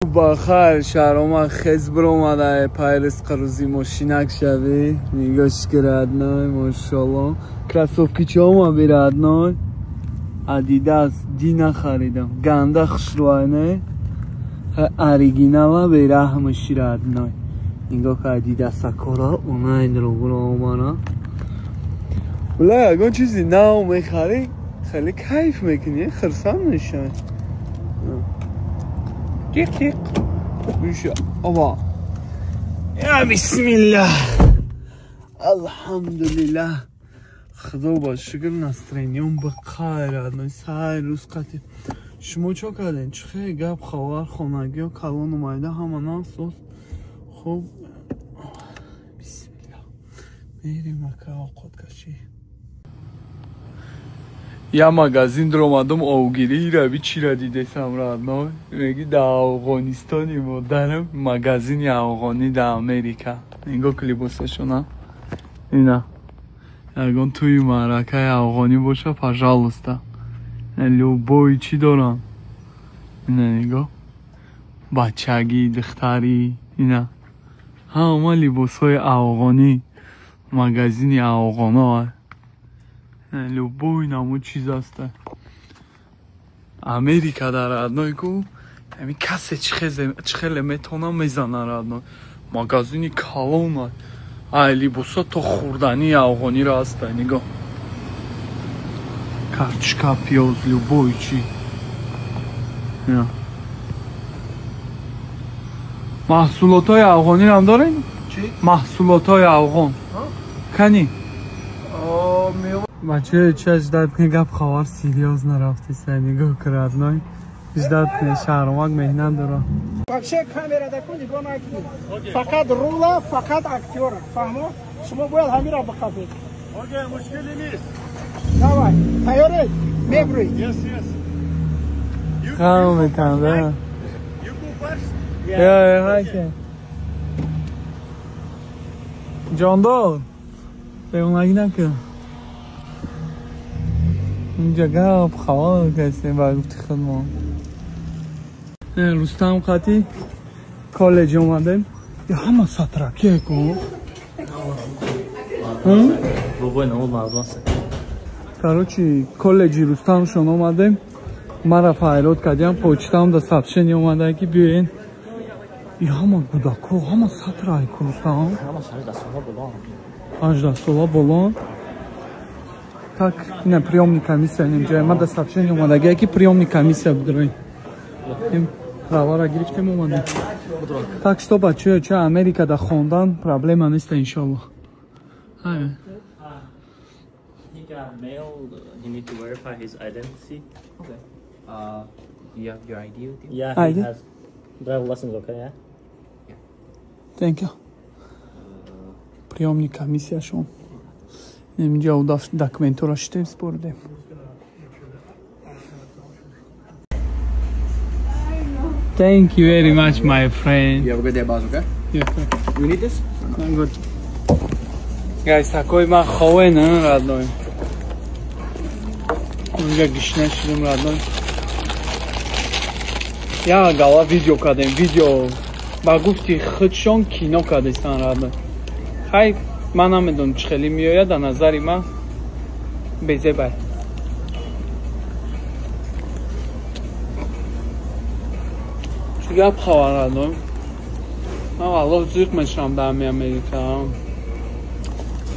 Бахайр, шаҳрома хез биромада, пай ризқи мошинак шавӣ. Нигоҳш ки, родной, мошалло. Кроссовки чома би, родной? Адидас ди нахаридам. Ганда хушрӯай, не? Оригинала бераҳмаши, родной. Нигоҳ ка, Адидасакора онайн ругуро омана. Бла, ягон чизи нав мехарӣ, хеле кайф мекунӣ, хирсанд мешавӣ. Тиқ тиқ. Миша, оба. Я бисмиллах. Алҳамдулиллах. Худо ба шукр, настроением бақайр, родной. Сай рӯз қатӣ. Шумо чо кардем? Чӣ хел гап, хабар, хонагиё, калону майда ҳама насоз. Хуб. Бисмиллах. Мерем ака овқот кашӣ. Я магазин даромадам, овгирӣ раби чира дидесам, родной. Меги дар Афғонистони модарам магазини афғонӣ дар Америка. Нигоҳ ки либосашона. Ина. Ягон тӯи маъракаи афғонӣ боша, пожалуйста. Любой чӣ дорам. Ина нигоҳ. Бачагӣ, духтарӣ, ина. Ҳама либосҳои афғонӣ. Магазини афғоно. Любой намуд чиз аста. Америка дар, родной, ку ҳамин касе чӣ хеле метавона мезана, родной. Магазини калон, ай либосо то хӯрдании афғониро ҳаста. Нигоҳ, картошка, пиёз, любой чӣ. Маҳсулотҳои афғониро дорем, маҳсулотҳои афғон кани. Бачаё, ча ждать кунед, гап хабар серьёзно рафтеса. Нигоҳ ки, родной, ждать кунед, шаҳромак меҳнат дора. Вообще камера даку нигоҳ накунед, фақат рула, фақат актёра, фаҳмо? Шумо бояд ҳамира биқафед. Окей, мушкили нест. Давай, тайёред? Мебуред? Yes, yes. Хам метанда. You go first. Yeah, okay. Ҷондор, бемонагӣ накун. Инҷа гап хабар кастем ба гуфти худмон. Рустам қатӣ коллеҷ омадем. Ҳама сатракие ку. Короче, коллеҷи Рустамшон омадем. Мара файрод кардям, почтам да сообщение омада ки биёен. И ҳама гудако, ҳама сатрай ку, Рустам. 18 сола болон. Так, ина приёмный комиссия инҷа. Ма да сообщение омадагия ки приёмный комиссия бидроем. Правара гирифтем, омадем. Так что, бачаё, ча Америка да хондан проблема нест, иншаллоҳ. Ҳай. He got mail. You need to verify his identity. Okay. You have your ID with you? Yeah, he ID? has driver license. Okay, yeah. Thank you. Приёмный комиссияшон. Инҷа документҳоро шитем, спордем. Thank you very much, my friend. You have a good day, boss, okay? Yeah. You need this? I'm good. Guys, такой ман хове, не, родной. Унҷа гишна шудем, родной. Я гала видео кардем, видео ба гуфти худшон кино кардестан, родной. Хай, ман намедонам чӣ хеле меояд, дар назари ман безебай. Чӣ гап хабар, родной? Ман валлоҳ зиқ мешавам дар ҳами Америка.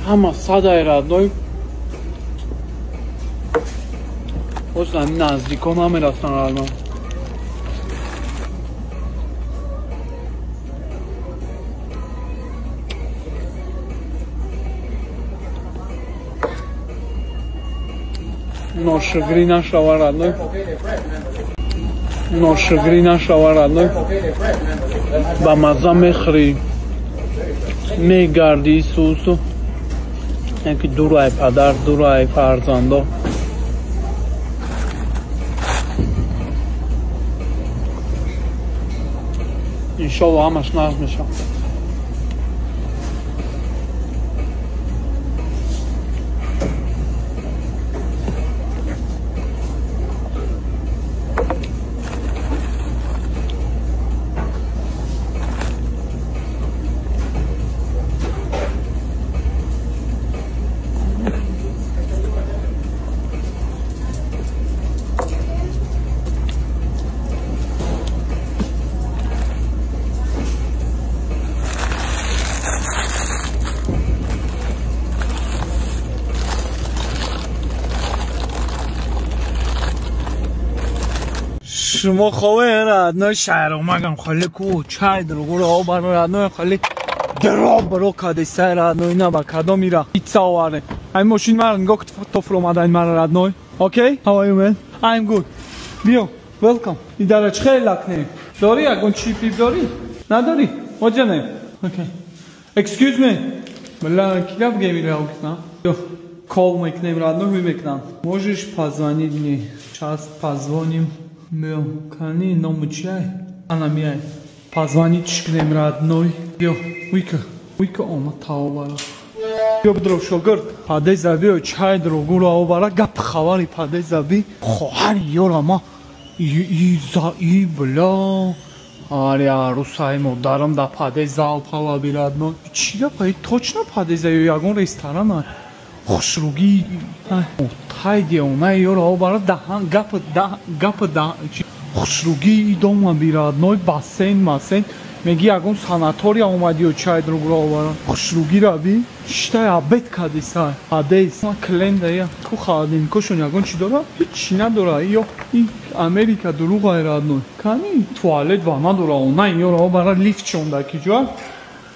Ҳама садай, родной. Боз наздикон намерасанд, родной. Ношугрӣ нашава, родной. Ношугрӣ нашава, родной. Ба мазза мехӯрӣ, мегардӣ сусу. Яки дурай падар, дурай фарзандо. Иншолло ҳамаш нағз мешавад. Шумо хове родной, шаҳромагам хали ку чай другуро обар родной, хали дроб бро кадесай родной, на ба кадом ира пицца оварде. Ҳамин мошин мара нигоҳ то фуромадан мара родной. Окей, how are you man? I'm good. Биё, welcome. Идара чӣ хеле лакнем? Дорӣ ягон чӣ пип дорӣ? Надорӣ? What's your name? Okay. Excuse me. Бля, ки гап гемира окна? Кол мекунем родной, ҳуй мекунам. Можешь позвонить мне? Сейчас позвоним. Биё, кани ному чиай? Ана миай. Позвонить кунем родной. Биё, уйка, уйка она таобара. Биё бидро шогирд, падеза биё чай другуро обара, гап хабари падеза би. Хоҳари ёра ма и за и бля. Аре арусаи модарам да падеза алпала би родной. Чӣ гапа? Точно падеза ё ягон ресторана? Хушругӣ тай девонаи ёра обара даҳан гап гап хушругӣ дома би родной, бассейн масейн. Меги ягон санатория омадиё чай другро овара. Хушругира би штай обед кадиса. Адес кленда ку холодильникошон ягон чи дора? Ҳеч надора. Ё ин Америка дуруғай родной. Кани туалет ва надора. Она ёра обара лифт шонда ки ҷо.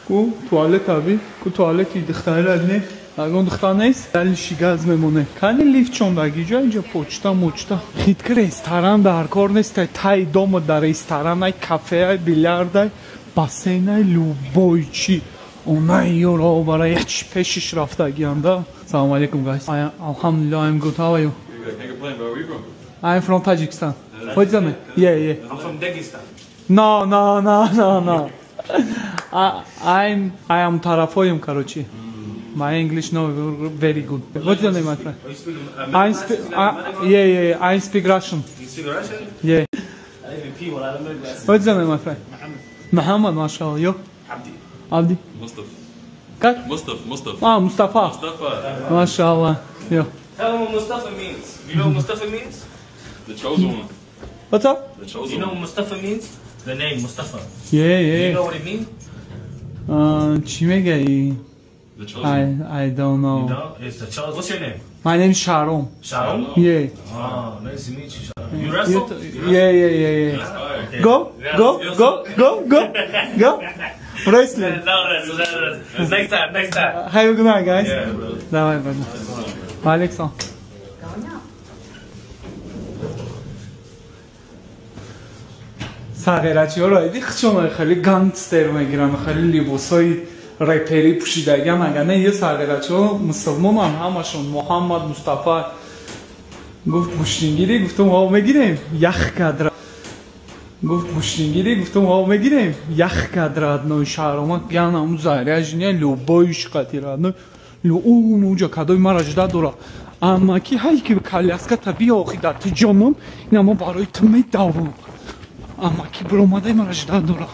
Ку туалет аби, ку туалети духтарира не. Ягон духтар нест? Далиши газ мемоне. Кани лифт шондаги ҷо инҷа почта мочта. Хитки ресторан дар кор нест. Тай дома дар ресторан ай кафе ай билярд ай бассейн ай любой чи. Она ёра обара яч пешиш рафтагиам да. Салом алейкум guys. Alhamdulillah, I'm good. How are you? Good. Can't complain, bro. Where you from? I'm from Tajikistan. What's your name? Yeah, yeah. I'm from Dagestan. No, no, no, no, no. I am Tarafoyum, короче. My English no very good. What's your name, my friend? You speak, I speak. Yeah, yeah, I speak Russian. You speak Russian? Yeah. I even pee when I don't know. What's your name, my friend? Muhammad. Muhammad, mashallah. You? Abdi. Abdi. Mustafa. Как? Mustafa. Mustafa. Ah, Mustafa. Mustafa. Mashallah. Yo. Tell him what Mustafa means. You know what Mustafa means? The chosen one. What's up? The chosen. You know what Mustafa means? The name Mustafa. Yeah, yeah. You know what it means? Чӣ мегӯӣ? The chosen. I don't know. You don't? It's the chosen. What's your name? My name is Sharon. Sharon? Yeah. Oh, nice to meet you, Sharon. You wrestle? Yeah, yeah, yeah, yeah. Okay. Go, go, go, go, go, go. Wrestling. No, wrestle. Next time, next time. Have a good night, guys. Yeah, bro. Давай, брат. Александр. Сағирачиҳоро иди хичона хеле гангстер мегиранд, хеле либосҳои рэперӣ пӯшидагиан. Агар не, ё сағирачиҳо мусулмонанд ҳамашон. Муҳаммад Мустафа гуфт гӯштингирӣ, гуфтум ҳо мегирем, ях кадра. Гуфт гӯштингирӣ, гуфтум ҳо мегирем, ях кад родной. Шаҳромак янам заряжня любой шқати родной. Уҷа кадои мара жда дора. Амма ки ҳай ки коляската биё охи дар ти ҷонон, ина мо барои ту медавам. Амма ки биромадаи мара жда дора.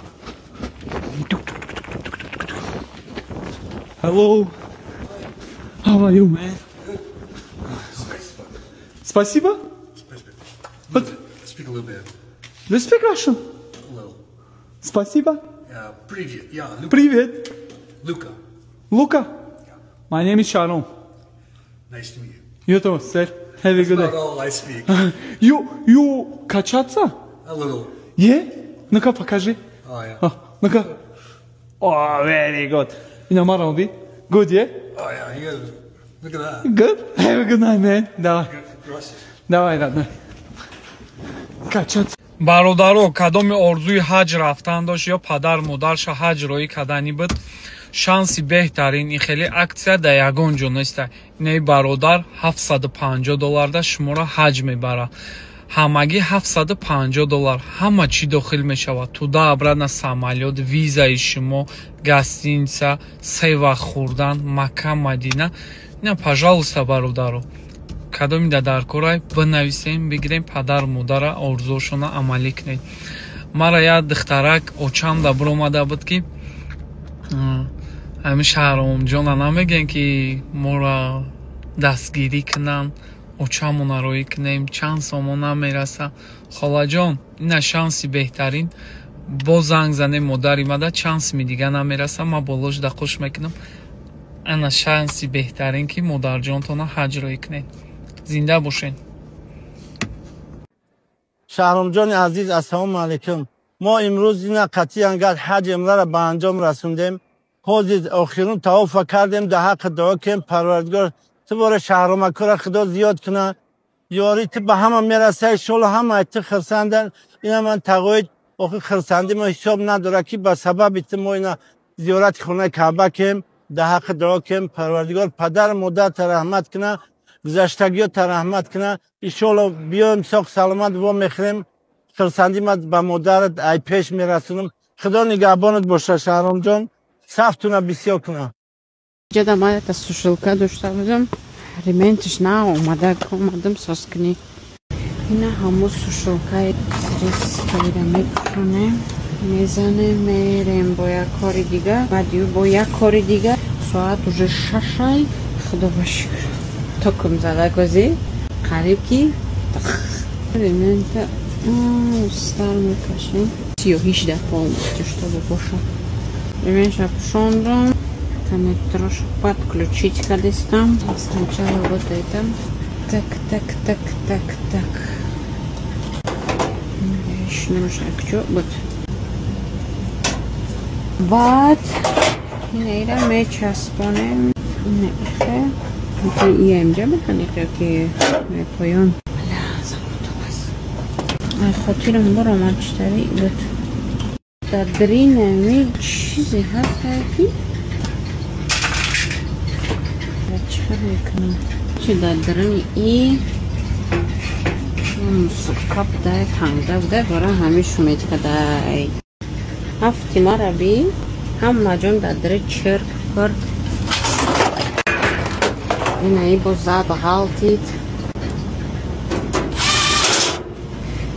Hello. How are you, man? Спасибо. What? Speak a little bit. Do you speak Russian? A little. Спасибо. Привет. Yeah, Luka. Привет. Luka. Luka. Yeah. My name is Sharon. Nice to meet you. You too, sir. Have a good day. That's not all I speak. You качаться? A little. Yeah? Ну-ка, покажи. Oh, yeah. Oh, ну-ка. Oh, very good. Инамара, good, yeah? Oh, yeah. You gotta, look at that. Good? Have a good night, man. Давай. Давай, родной. Качаться. Бародаро, кадоми орзуи ҳаҷ рафтан дошт ё падар модарша ҳаҷ роӣ кардани буд, шанси беҳтарин ин хеле аксия дар ягон ҷо неста. Инаи бародар $750 шуморо ҳаҷ мебарад. Ҳамагӣ $750, ҳама чӣ дохил мешавад. Туда обратно самолёт, визаи шумо, гостиница, се вақт хӯрдан, Макка, Мадина. Ина пожалуйста, бародаро, кадоми да дар корай бинависем, бигирем, падар модара орзуошона амалӣ кунед. Мара як духтарак очамда биромада буд ки ҳамин шаҳромҷона намегӯянд ки моро дастгирӣ кунанд, очамона роӣ кунем, чанд сомон намераса. Холаҷон, ина шанси беҳтарин. Боз занг занем модари мада, чанд сими дига намераса, ман болош да қуш мекунам. Ана шанси беҳтарин ки модарҷонтона ҳаҷ роӣ кунед. Зинда бошед. Шаҳромҷони азиз, ассалому алайкум. Мо имрӯз ина қатъиян гад ҳаҷ умраро ба анҷом расондем. Ҳозир охирун тавофа кардем, дар ҳаққи дуо кем Парвардигор ту бора шаҳромакора Худо зиёд куна. Ёри ту ба ҳама мераса, иншоалло ҳама ту хурсандан. Ина ман тағоид охир хурсандӣ мо ҳисоб надора ки ба сабаби ту мо ина зиёрати хонаи Каъба кем, дар ҳаққи дуо кем Парвардигор падару модарта раҳмат куна, гузаштагиёта раҳмат куна. Иншоалло биёем соқ саломат во мехӯрем. Хурсандӣ ма ба модарат ай пеш мерасонам. Худо нигаҳбонат боша Шаҳромҷон, сафтуна бисёр куна. Ҷада ма ята сушилка дошта будам, рементиш на омада, омадам соскни. Ина ҳамо сушилкаи стресскаира мепӯшонем, мезанем, мерем бо як кори дига, баъди бо як кори дига. Соат уже 6-ай. Худо ба шукр, токум зада гозӣ қариб ки ремента стар мекашем. Сиёҳишда полностью, чтобы боша. Ремень пушондам, коннекторош подключить кадестам. Сначала вот это. Так, так, так, так, так. Нужно кчо вот. Баъд инайра мечаспонем. Ина ихе. Ия инҷа биханихе ки поён. Ай хотирам баромад читари буд. Дар дринами чизе ҳаст ки чӣ мекунам? Чи дар дрини и мусукка будай, танга будай, бара ҳамин шумед кадай. Ҳафти мара би ҳама ҷон дар дри чирк пирк. Инаи бо зад ғалтид.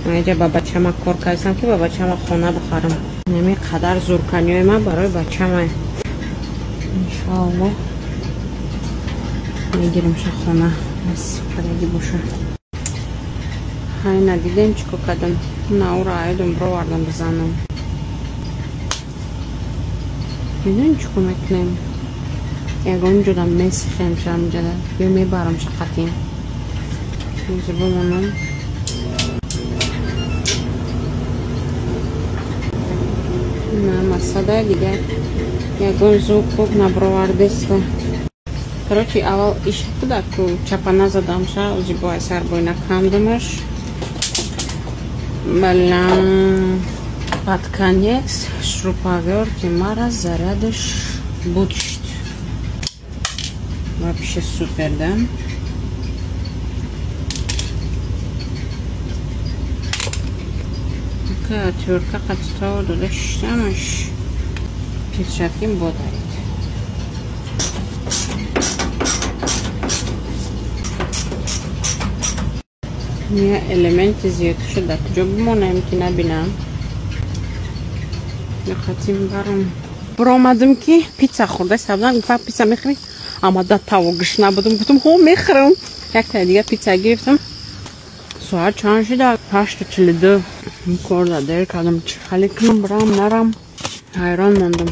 Инҷа ба бачама кор кардам ки ба бачама хона бихарам. Нами қадар зурканиёи ман барои бачама. Иншоалло мегиримша хона, насиб кардагӣ боша. Ҳай надидем чӣ кор кардам. Наура айдум бировардам бизанам. Медонем чӣ кор мекунем? Ягон ҷода месихемша ҳамҷода ё мебарамша қатъин. Ҳозир бимонам. На масада дигар ягон звук хуб набровардеста. Короче, аввал иш буда ку чапана задамша, ози бо ай сарбойна кандамаш. Бала под конец шуруповерти мара зарядыш буд шуд. Вообще супер, да? Такая отвертка қатитао дода шиштамаш. Перчатки бодарид. Я элементи зиёд шуд дар куҷо бимонем ки набинам. Қатим баром. Баромадам ки пицца хӯрда сабдам, гуфтам пицца мехӯрӣ? Ама да таво гушна будам, гуфтам хо мехӯрам. Якта дига пицца гирифтам. Соат чанд шуда? 8:42. Кор да дер кардам, чӣ хали кунам, барам нарам. Ҳайрон мондам.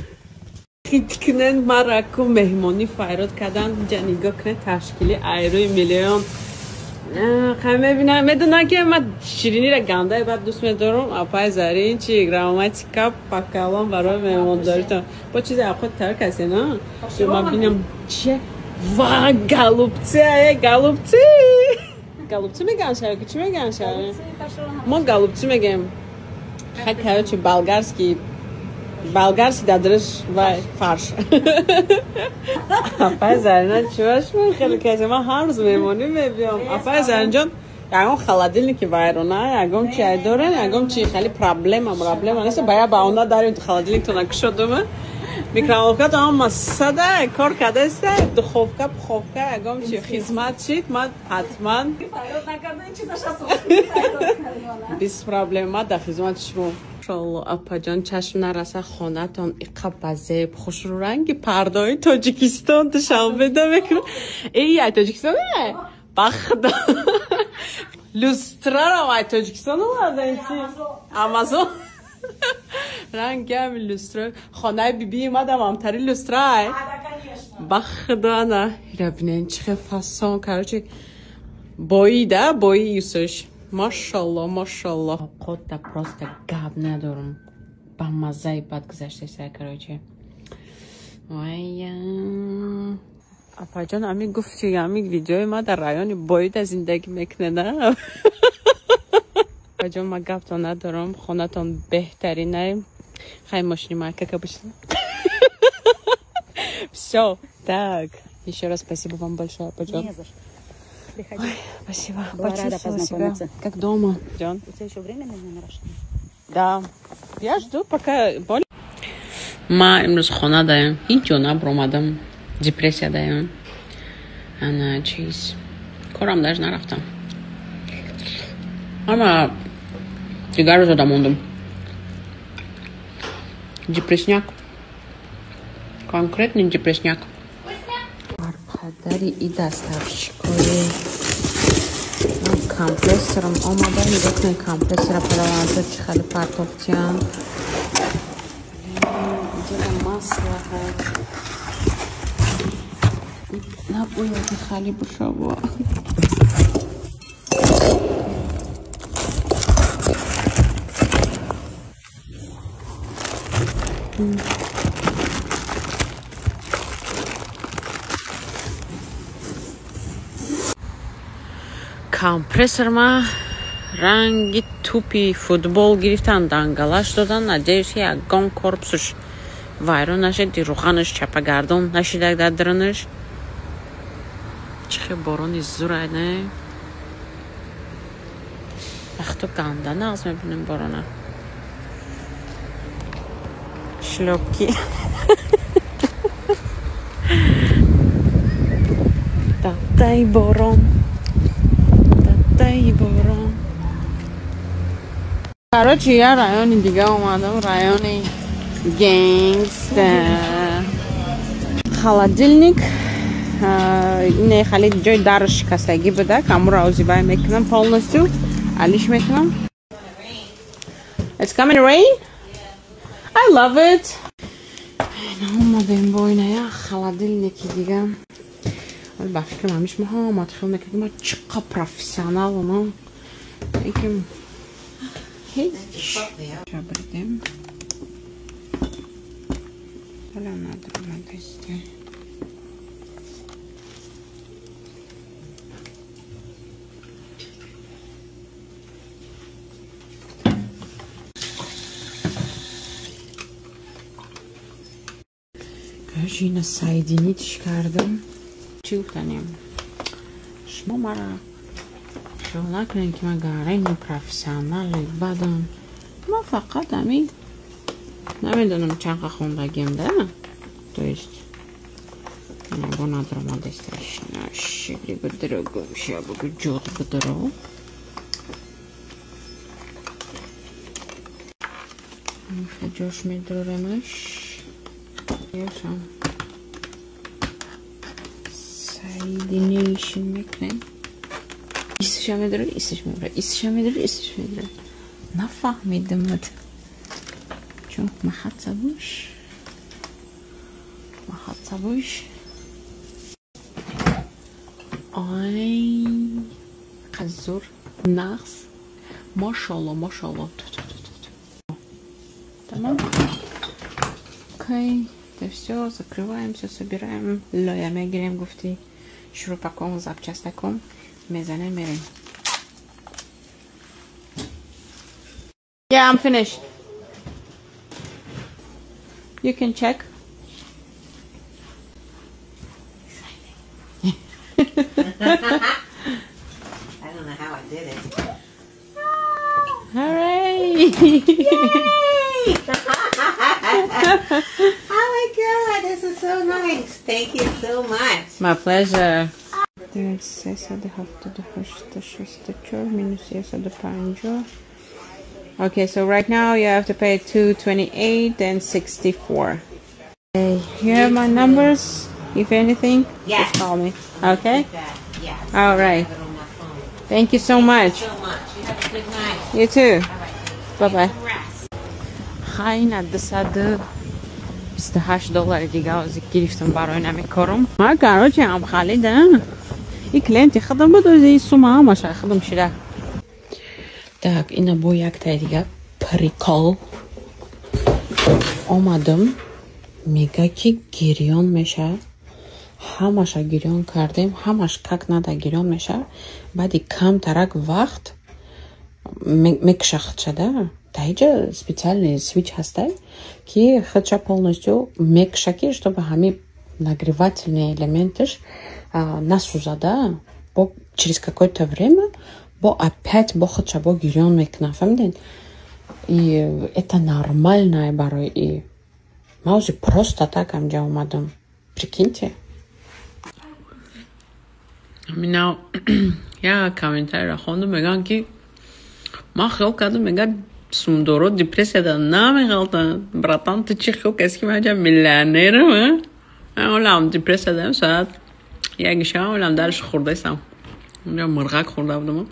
Хит кунен мара ку меҳмонӣ файрод кардан, ҷа нигоҳ кунед ташкили айрӯи миллион. Хай мебинам, медонам ки ман ширинира гандаи бад дӯст медорам. Апай Зарин чи грамматика пакалон барои меҳмондоритон. Бо чизе худ тайёр кардед, на? Ман бинам чи ва голубцы, ае голубцы. Голубцы мегӯянд шаё ки чӣ мегӯянд шаё? Мо голубцы мегӯем. Хай короче болгарский болгарский дадриш вай фарш. Апай Зарина чӣ шумо хеле касе ман ҳар рӯз меҳмонӣ мебиём. Апай Заринҷон ягон холодильники вайрона, ягон чай дорен, ягон чи хеле проблема нест. Бая баона дарем холодильниктона кушодума. Микроволновкато ҳама сада кор кардаста, духовка, пуховка, ягон чи хизмат шид, ман ҳатман без проблем ман дар хизмати шумо. Иншоалло апаҷон чашм нараса хонатон иқа базеб хушрӯранги пардаҳои Тоҷикистон Душанбе да мекунад. Эй, ай Тоҷикистон э? Ба худо. Люстрарам ай Тоҷикистон овардан чи? Амазон. Ранги ҳами люстра. Хонаи бибии мадам ҳамтари люстра ай. Ба худо ана. Ира бинен чӣ хел фасон. Короче, бои да, бои юсуш. Машалло, машалло. Овқотда просто гап надорам. Ба маззаи бад гузаштеса, короче. Вая. Апаҷон, ами гуфти, ами видеои ма дар райони Боида зиндагӣ мекунед, а? Апаҷон, ма гаптон надорам, хонатон беҳтаринай. Хай мошини ма, как обычно. Все, так. Еще раз спасибо вам большое, апаҷон. Не за что. Приходи. Ой, спасибо. Была рада Почувствовала себя познакомиться. как дома. Джон. У тебя еще время на наращивание? Да. Я жду, пока боль. Ма имрӯз хона даем. Ҳеҷ ҷо набуромадам. Депрессия даем. Ана чиз. Корам даже нарафтам. Ама дигар рӯзода мондум. Депрессняк. Конкретный депрессняк. Бар падари и доставщикои компрессором омада, нигоҳ кунед, компрессора падаванто чӣ хеле партофтиян. Иҷода масла ҳаст. Набояд хали бошава. Компрессор ма ранги тӯпи футбол гирифтан, дангалаш додан. Надеюсь, ягон корпусш вайрон нашед, рӯғанаш чапагардон нашидак дар дарунаш. Чӣ хел борони зурай, не? Вақто ганда нағз мебинем борона. Шлёпки. Дадай борон. Дадай борон. Короче, я райони дига омадам, райони гангста. Холодильник не хали ҷои дарш шикастагӣ буда, камуро озибай мекунам полностью, алиш мекунам. It's coming rain? I love it. Омадем бо ина як холодильники дига. Ба фикрам ҳамиш ма ҳамат хел мекардим, ма чӣ қа профессионал, лекин ҳеҷ. Шабридем. Ҳола надромадасте. Короче, ина соединить кардам. Чӣ гуфтанем? Шумо мара хиёл накунед, ки ман гарени профессионали бадам. Ма фақат ҳамин намедонам чанд қа хондагиам, да? То есть бо надромадеста. Шикли бидро гумша бугу ҷот бидро. Ҷош медроремаш. Ёшам. Соединейшн мекунем. Исша медро, исш медро, исша медро, исш медро. Нафаҳмидимад. Чун махатса буш. Махатса буш. Ай, қазур, нағз. Машалло, машалло. Тамом. Окей, это все, закрываем, все собираем. Лоя мегирем, гуфти. Шурупаком, запчастаком. Мезанем, мерем. Yeah, I'm finished. You can check. I don't know how I did it. Hooray! Yay! Oh my God, this is so nice. Thank you so much. My pleasure. 376 минус 150. Okay, so right now you have to pay 228.64. Okay, you have my numbers. If anything, yes. Just call me. Okay? Yes. All right. Thank you so much. Thank you so much. You have a good night. You too. All right. Bye bye. Хайна 228 доллари дига озик гирифтам барои намекорум. Ма короче ам халида. И клиенти худам буд, ози сума ҳамаша худам шида. Так, ина бо яктаи дига прикол. Омадам, мега ки гирён мешавад. Ҳамаша гирён кардем, ҳамаш как надо гирён мешавад. Баъди камтарак вақт мекуша худша. Да иҷа специальный свич ҳастай, ки худша полностью мекуша, ки чтобы ҳами нагревательный элементаш насӯзада. Бо через какое-то время бо опять бо худша бо гирён мекунад, фаҳмидед? И это нормально барои и ман ози просто так ҳамҷа омадам, прикиньте. Ҳамина як комментарийро хондум, мегӯянд, ки ман хиёл кардам, мега, сумдоро депрессияда намеғалтанд. Братан, ту чӣ хиёл кардӣ, ки ман ҷа миллионерам? Олам депрессия даем, соат 1 шава, олам дарш хӯрдаистам, унҷа мурғак хӯрда будам.